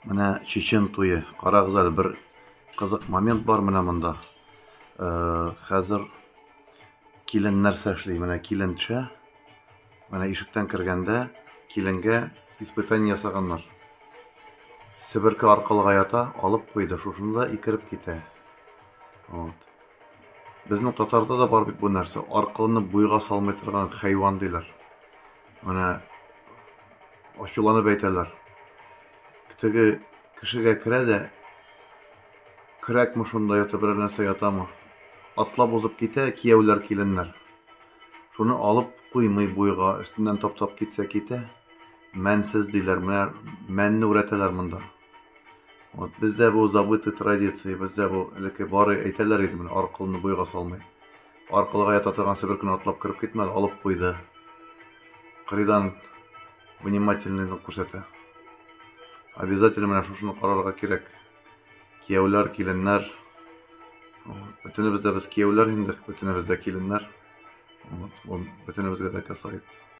Менә чечен туе. Карагыз әле, бер кызык момент бар менә монда. Хәзер килен нәрсә эшли? Менә килен төшә. Менә ишектән кергәндә киленгә испытание ясаганнар. Себерке аркылыга ята, алып куйды. Шушында икереп китә. Вот. Безнең татарда да бар бит бу нәрсә. Аркылыны буйга салмый торган хайван диләр. Менә ачуланып әйтәләр. Теге кешегә керә дә, көрәкме шунда ята, берәр нәрсә ятамы? Атлап узып китә, кияүләр, киленнәр. Шуны алып куймый буйга, өстеннән таптап китсә китә. Мәнсез диләр, менә мәнне үрәтәләр монда. Вот, бездә бу забытый традиция, бездә бу элекке бары әйтәләр иде, менә аркылыны буйга салмый. Аркылыга ята торган себеркене атлап кереп китмәде, алып куйды. Кырыйдан внимательныйлык күрсәтә. Обязательно менә шушыны карарга кирәк. Кияүләр, киленнәр. Бөтенебез дә без кияүләр инде, бөтенебез дә киленнәр. Вот, бөтенебезгә дә касается.